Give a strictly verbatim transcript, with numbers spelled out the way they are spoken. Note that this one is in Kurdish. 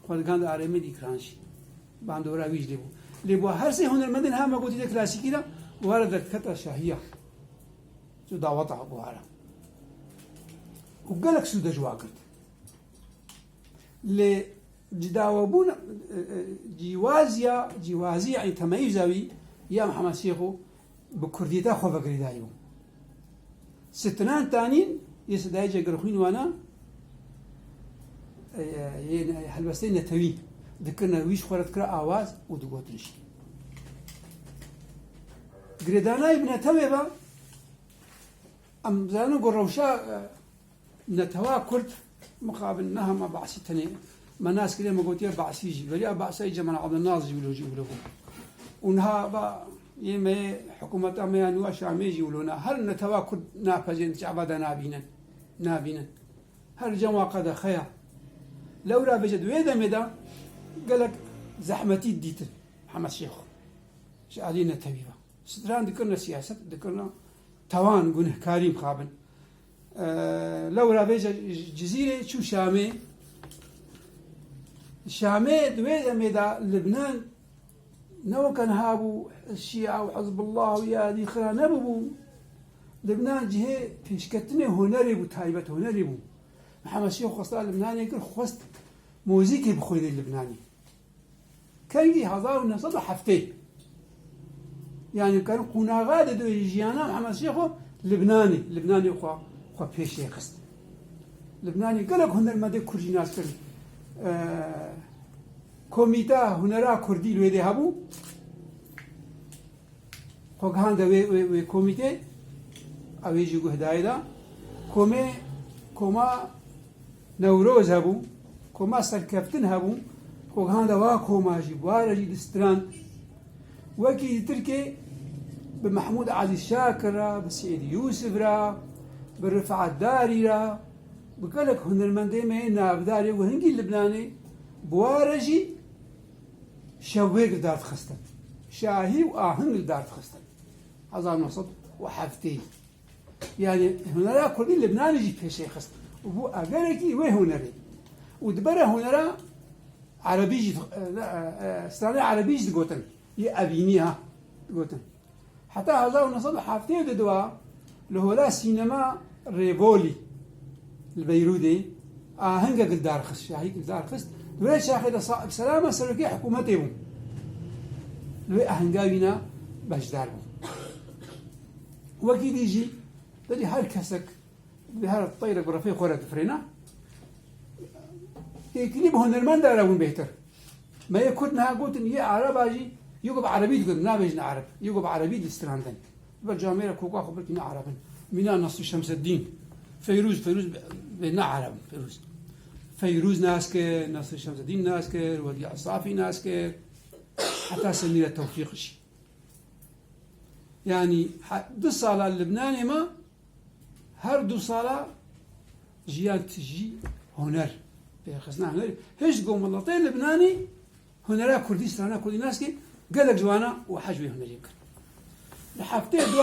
Xwe digihand arêmê dîkran jî. Bandora wî jî lê bû. Lê bi her sê hunermendên hema gotî de klasîkî de, buhara derdiketa şahiya. Ji daweta buhara. Û gelek sûde ji wa girt. Lê cidawebûn, e, e, cîwaziya, cîwaziya, yanî temeyûza wî ya Mihemed Şêxo bi kurdiyeta xwe ve girêdayî bû. Stran tanîn yê sedayê cegirxwîn wana, e, e, yê ne-, helbestê netewî dikirine, wî ji xwe re dikira awaz û digotin jî. Girêdanayî bi netewê ve, em zanin ku rewşa, e, netewa Kurd mixabin ne hema Basî tenê. Me nas kiriye, me gotiye Basî jî. Beriya Basî Cemal Abdulnaz jî wilo jî wilo bû. Û niha ba yê me yê hikûmeta me ya nû a Şamê jî wilo ne. Her netewa Kurd napezên çava de nabînin. Nabînin. Her cem wa qedexe ya. Lewra vêje di wê demê de gelek zehmetî dîtin Mihemed Şêxo. Ji alî netewî ve. Stran dikirine siyaset, dikirine tawan, gunehkarî mixabin. Eee, lewra vêje Cizîrê çû Şamê. Şamê di wê demê de Libnan ne weke niha bû, Şîa û Hizbullah û ya dî xira nebûbû. Libnan cihê pêşketinê hunerê bû, taybet hunerê bû. Mihemed Şêx xwesta Libnanê kir, xwest muzîkê bixwêne Libnanê. Kengî? Hezar û neh sed û heftê. Yanî, karin qonaxa de dû jiyana Mihemed Şêxo Libnanê, Libnanê xwe, xwe pêşê xist. Libnanê gelek hunermendê Kurd jî nas kirin. Eee, Komîta Hunera Kurdî li wê dê hebû. Xwe gihande wê, wê, wê komîtê, ew ê jî guhdayê de. Komê, koma Newroz hebû, koma Serkeftin hebû, xwe gihande wa koma jî, bi wa re jî distrand. Wekî di Tirkê bi Mehmûd Elî Şakir re, bi Seîd Yûsif re, bi Rifat Darî re, bi gelek hunermendê me yê navdar ê û hingî Libnanê, bi wa re jî şewbêrk li dar dixistin. Şahî û aheng li dar dixistin. Hezar neh sed û heftê. Yanî hunera kurdî Libnanê jî pêşê xist. Û bû egerekî wê hunerê. Û di ber hunera erebî jî, e, e, e, stranê erebî jî digotin. Yê evînî ha digotin. Heta hezar û neh sed û heftê û du de li hola sînema Rêvolî li Beyrûdê ahengek li dar xist, şahîk li dar xist. Di wê çaxê de Saib Selama serokê hikûmetê bû. Li wê ahenga wîna beşdar bû. Wekî dî jî, derî her kesek, her teyrek bi refê xwe re difirêne. Têkilî bi hunermenda re bûn bêhtir. Me yê Kurd niha gotin, yê Ereba jî, yê ku bi Erebî digotin, nabêjin Ereb, yê ku bi Erebî distrandin. Ber camê re koka xwe birkî ne Ereb in. Mîna Nasir Şemseddîn, Feyrûz, Feyrûz bê ne Ereb in, Feyrûz. Feyrûz nas kir, Nasir Şemseddîn nas kir, Wedî Esafî nas kir. Heta Semîre Tewfîq jî. Yanî, he-, du sala Libnanê me, her du sala jiyan tijî huner. Pêxistina hunerî. Hiç gomeletê Libnanî hunera kurdî, strana kurdî nas kir, gelek ciwana û hej wê hunerî kir. Li heftê du